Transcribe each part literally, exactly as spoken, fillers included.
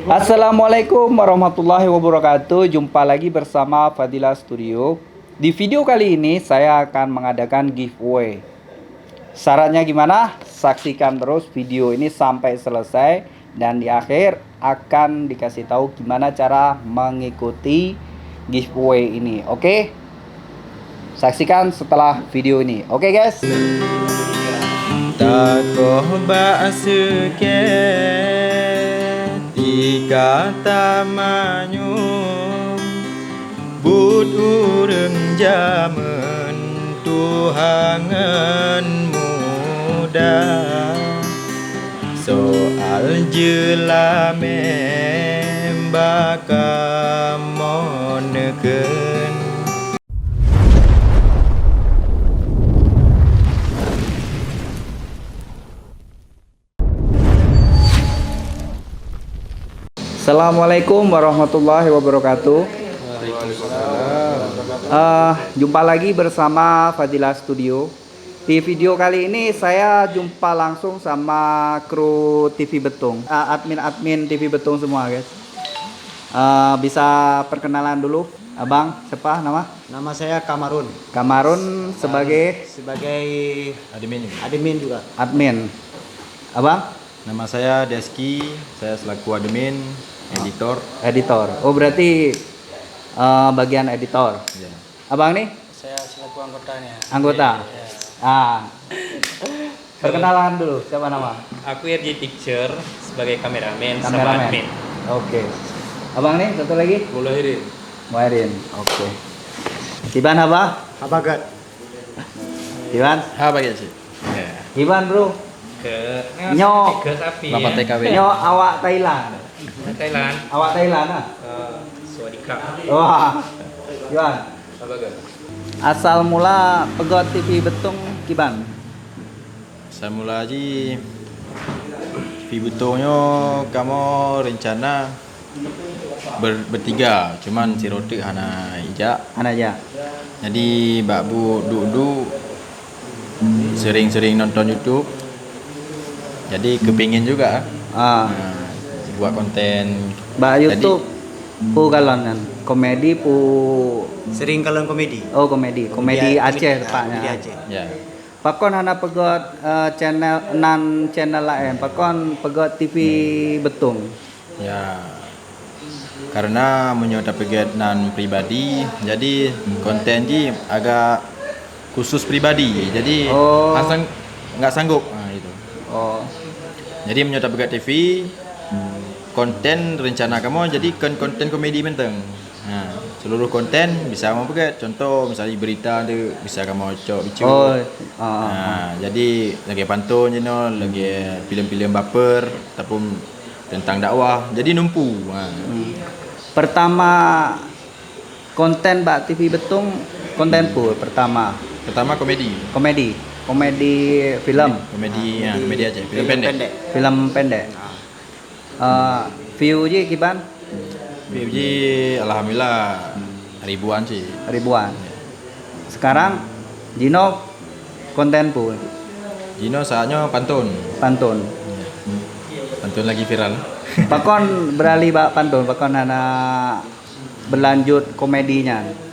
Assalamualaikum warahmatullahi wabarakatuh. Jumpa lagi bersama Fadila Studio. Di video kali ini saya akan mengadakan giveaway. Syaratnya gimana? Saksikan terus video ini sampai selesai dan di akhir akan dikasih tahu gimana cara mengikuti giveaway ini. Oke? Saksikan setelah video ini. Oke, guys? Takoh bak seukée di kata manyum, buet ureuëng jamén tuha ngon muda. Soal jeulamé bak kamoe neukheun. Assalamualaikum warahmatullahi wabarakatuh. Eh, jumpa lagi bersama Fadila Studio. Di video kali ini saya jumpa langsung sama kru T V Betung, eh, admin-admin T V Betung semua, guys. Eh, bisa perkenalan dulu, Abang, siapa nama? Nama saya Kamarun. Kamarun sebagai? Sebagai admin juga. Admin juga. Admin. Abang? Nama saya Deski, saya selaku admin, editor. Editor. Oh, berarti, eh, bagian editor. Ya. Abang ni? Saya selaku anggotanya. Anggota? Ya. Ah. Perkenalan dulu, siapa nama? Aku R J Picture sebagai kameramen sama Kameramen. Admin. Oke. Abang ni, satu lagi? Muhairil. Muhairil. Oke. Kiban haba? Haba gét. Kiban? Haba gét sih. Ya. Kiban, bro? Ke, Nyoe. Ke sapi, Bapak ya? T K W. Nyoe awak Thailand. Thailand. Awak Thailand, ah? Eh, sawadee krap. Wah. Kiban? Haba gét. Asal mula peugöt T V Betung kiban? Asal mula jih T V Betung nyoe kamoe rencana ber-, bertiga, cuman sidroe teuk hana ijak. Hana ijak. Jadi bak bu-, duek-duek sering-sering nonton YouTube. Jadi kepingin juga. Ah. Ha, buat konten. Bak Jadi YouTube pu kalon kan? Komedi pu Sering kalon komedi. Oh, komedi. Komedi Komedi Aceh komedi, tepatnya. Komedi Aceh. Ya. Pakon hana peugöt, eh, channel nan channel laén? Pakon peugöt T V Betung? Ya. Karena meunyoe tapeugöt nan pribadi, jadi konten jih agak khusus pribadi. Jadi Oh. hana sang-, enggak sanggup. Ha, gitu. Oh. Jadi meunyoe tapeugöt T V, konten rencana kamoe jadi kon-, konten komedi mantong. Ha, seluruh konten bisa kamoe peugöt. Contoh, misalnya berita tu bisa kamoe cok bicu. Oh, ah, ah, Ha, ah. jadi lagèe pantun jinoe, lagèe filem-filem baper ataupun tentang dakwah. Jadi numpu. Ha. Hmm. Pertama konten bak T V Betung, konten peue pertama? Pertama komedi. Komedi. Komedi filem. Komedi, Ha, ya, komedi. komedi Aceh. Filem Filem pendek. pendek. Filem pendek. Ha. Eh, view jih kiban? View jih alhamdulillah ribuan sih. Ribuan. Sekarang jinoe konten peue? Jinoe saatnya pantun. Pantun. Ya. Pantun lagi viral. Pakon beralih bak pantun, pakon hana berlanjut komedi nyan?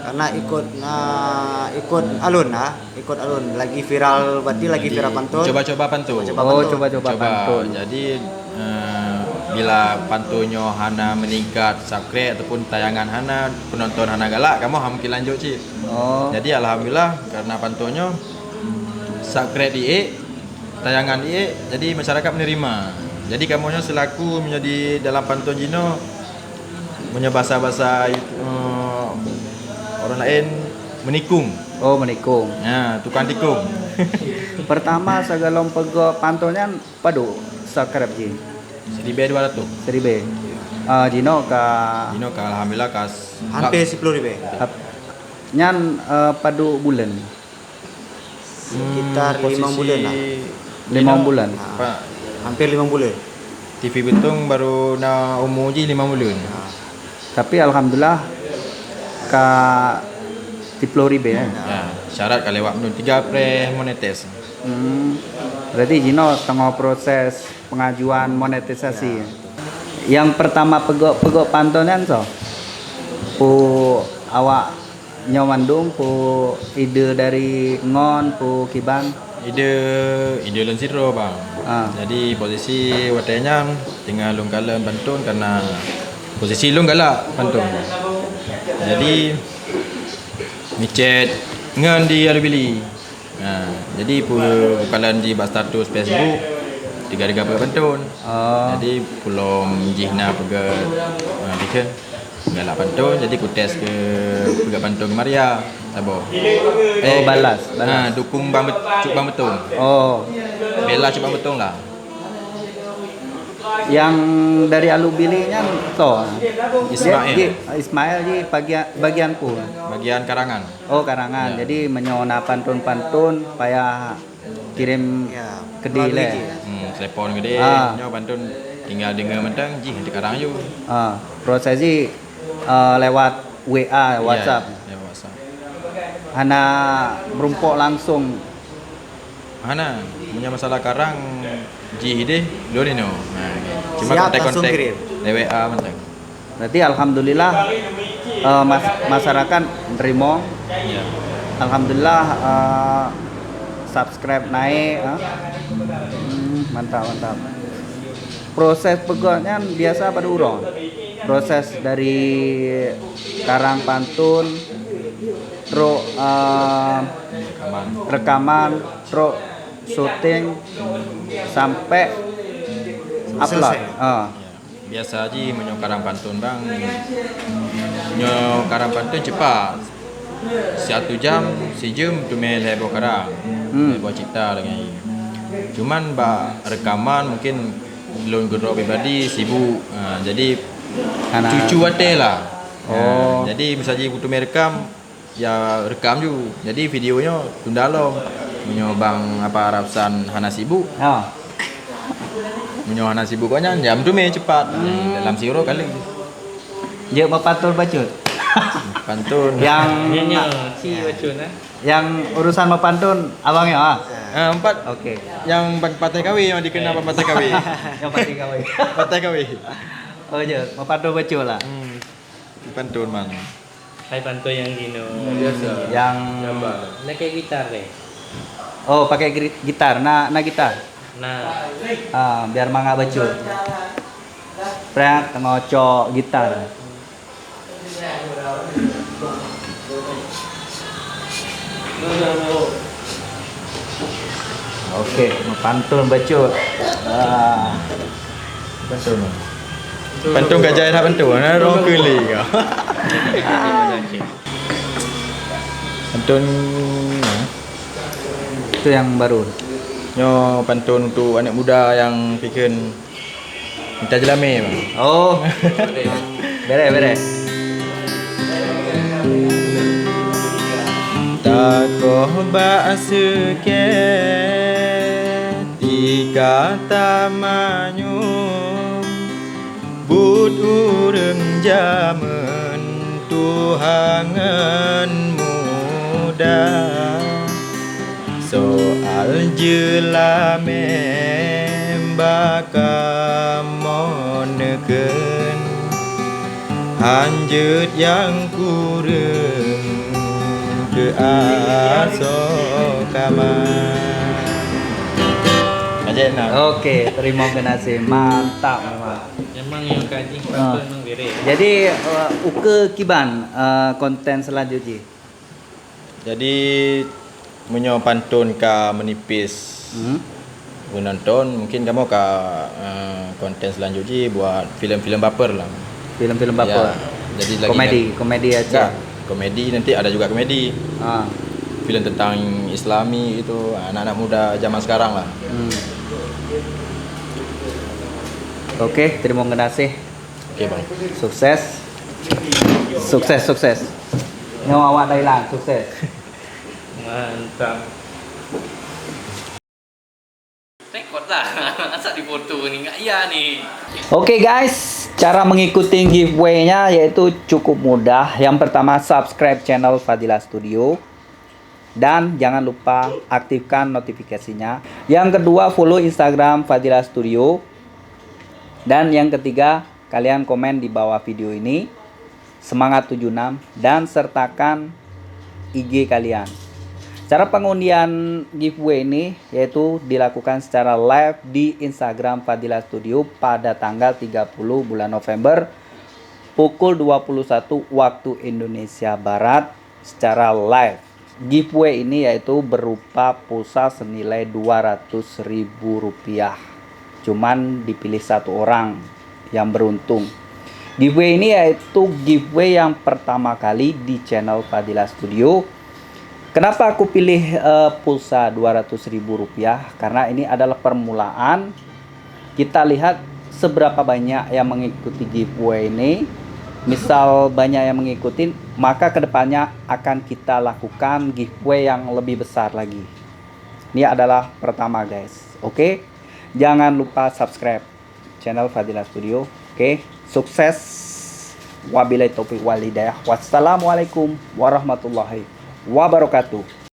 Karena ikut, ah, ikut alun lah, ikut alun. Lagi viral, berarti lagi Jadi, viral pantun. coba-coba pantun. Coba-coba Oh, pantun. coba-coba Coba. pantun. Jadi, eh, bila pantun nyoe hana meningkat subscribe ataupun tayangan hana, penonton hana galak, kamoe hana mungkin lanjut cit. Oh. Jadi, alhamdulillah, karena pantun nyoe subscribe diék, tayangan iék, jadi masyarakat menerima. Jadi kamoe nyoe selaku meunyoe di dalam pantun jinoe, meunyoe basa-basa, eh, orang laén, menikung. Oh, menikung. Ya, tukang tikung. Pertama, sigohlom peugöt pantun nyan padum subscribe jih? Siribèe dua ratus. Siribèe. Ah, jinoe ka Jinoe ka alhamdulillah ka s-, Hampir ka sepuluh ribu. Hap-, nyan, eh, padum buleuen? Sekitar Hmm, limong posisi buleuen lah. Limong buleuen. Ha. Pak. Hampir limong buleuen. T V Betung baru na umu jih limong buleuen. Ha. Tapi alhamdulillah ka siploh ribèe, eh? Ya, syarat ka lewat, belum tiga preh monetis. Hmm. Berarti jinoe teungoh proses pengajuan monetisasi. Ya, betul. Nyang pertama peugot-peugot pantôn nyan soe? Peue awak nyoe mandum, peue ide dari ngon, peue kiban? Ide, ide lôn sidroe, Bang. Ah. Jadi, posisi watèe nyan teungoh lôn kalon pantôn, karena posisi lôn galak pantôn. Jadi, micet ngon di Alubili. Ha, jadi pu-, peukalon jih bak status Facebook, tiga-tiga peugot pantôn. Oh. Jadi, peulom jih na peugot, ha, dikheun galak pantôn, jadi kutés keu peugot pantôn keu Maria, saboh. Oh, balas, balas. Ha, dukung Bang Bet-, Cut Bang Betong. Oh. Bela Cut Bang Betong lah. Nyang dari Alubili nyan soe? Ismail. Jih, jih, Ismail jih bagian, bagian peue? Bagian karangan. Oh, karangan. Ya. Jadi, meunyoe na pantôn-pantôn, payah kirim keudéh lé. Melalui jih. Hmm, telepon keudéh. Ah. Nyoe pantôn tinggai deungö mantong, jih teukarang aju. Ah, proses jih, eh, lewat W A, ya, WhatsApp. Ya, lewat WhatsApp. Hana meurumpok langsong. Hana, meunyoe masalah karang jih deh, lôn inoe. Nah, cuma kontak-kontak lé W A mantong. Berarti alhamdulillah, eh, mas-, masyarakat nerima. Ya. Alhamdulillah, eh, subscribe naik, eh. Hmm, mantap, mantap. Proses peugot nyan biasa padum uroe? Proses dari karang pantôn, trok, eh, rekaman, trok syuting sampai upload. Selesai. Ah. Ya. Biasa jih meunyoe karang pantôn, Bang. Nyoe karang pantôn cepat. Satu jam, sijeuem teumé lhèe boh karang. Hmm. Lhèe boh cipta lagèe nyan. Cuman bak rekaman mungkin lôn keudroe pribadi sibuk. Ha, jadi cucu watèe lah. Oh. Ha, jadi misalnya teumé rekam, ya, rekam ju. Jadi, video nyoe tunda lom. Meunyoe Bang apa Rapsan hana sibuk. Ha. Meunyoe hana sibuk awak nyan, ya, meuteumé cepat. Hmm. Dalam siuroe kali. Jeuet meupanton bacut. Pantun. Nyan nyoe, ci bacut, eh. Nyang urusan meupanton abang nyoe, ah? Ah, empat. Oke. Nyang pat-, patéh kawé, nyang dikenal pat-, patéh kawé. Nyang patéh kawé. Patéh kawé. Oh, jeuet. Meupanton bacut lah. Hmm. Pantun, Mang. Hai pantun nyang jinoe. Biasa. Nyang pakai gitar deh. Oh, pakai gri-, gitar. Na, na gitar? Na. Ah, biar mangat bacut. Prak, teungoh cok gitar. Oke, pantun bacut. Ah. Pantun. Pantun ka jai dah pantun. Nah, rong keuling kau. Pantun, eh? Itu yang baru. Nyoe pantun untuk anak muda yang pikir minta jelame, Bang. Oh. Bereh, bereh. Takoh bak seukée tika tamanyong, buet ureuëng jamén tuha ngon muda. Soal jeulamé bak kamoe neukheun, hanjeuet nyang kureueng keu asoe kama. Oke, terima kasih. Mantap memang. Memang nyang ka jih pantun memang bereh. Jadi, eh, ukeue kiban, eh, konten selanjut jih? Jadi, meunyoe pantun ka meunipis penonton, mungkin kamoe ka, eh, konten selanjut jih buat filem-filem baper lah. Filem-filem baper? Ya, jadi lagi komedi, komedi Aceh? Enggak, komedi nanti ada juga komedi. Ah. Filem tentang Islami itu, anak-anak muda zaman sekarang lah. Hmm. Oke, terima kasih. Oke, Bang. Sukses. Sukses, sukses. Nyoe awak Thailand, sukses. Mantap. Rekod lah. Masa difoto ni, enggak iya ni. Oke guys, cara mengikuti giveaway-nya yaitu cukup mudah. Yang pertama, subscribe channel Fadila Studio. Dan jangan lupa aktifkan notifikasinya. Yang kedua, follow Instagram Fadila Studio. Dan yang ketiga, Kalian komen di bawah video ini, Semangat tujuh enam, dan sertakan I G kalian. Cara pengundian giveaway ini yaitu dilakukan secara live di Instagram Fadila Studio pada tanggal tiga puluh bulan November pukul dua puluh satu waktu Indonesia Barat secara live. Giveaway ini yaitu berupa pulsa senilai dua ratus ribu rupiah. Cuman dipilih satu orang yang beruntung. Giveaway ini yaitu giveaway yang pertama kali di channel Fadila Studio. Kenapa aku pilih uh, pulsa dua ratus ribu rupiah? Karena ini adalah permulaan. Kita lihat seberapa banyak yang mengikuti giveaway ini. Misal banyak yang mengikuti, maka kedepannya akan kita lakukan giveaway yang lebih besar lagi. Ini adalah pertama, guys. Oke, jangan lupa subscribe channel Fadila Studio. Oke, sukses. Wabillahi taufiq wal hidayah. Wassalamualaikum warahmatullahi wabarakatuh.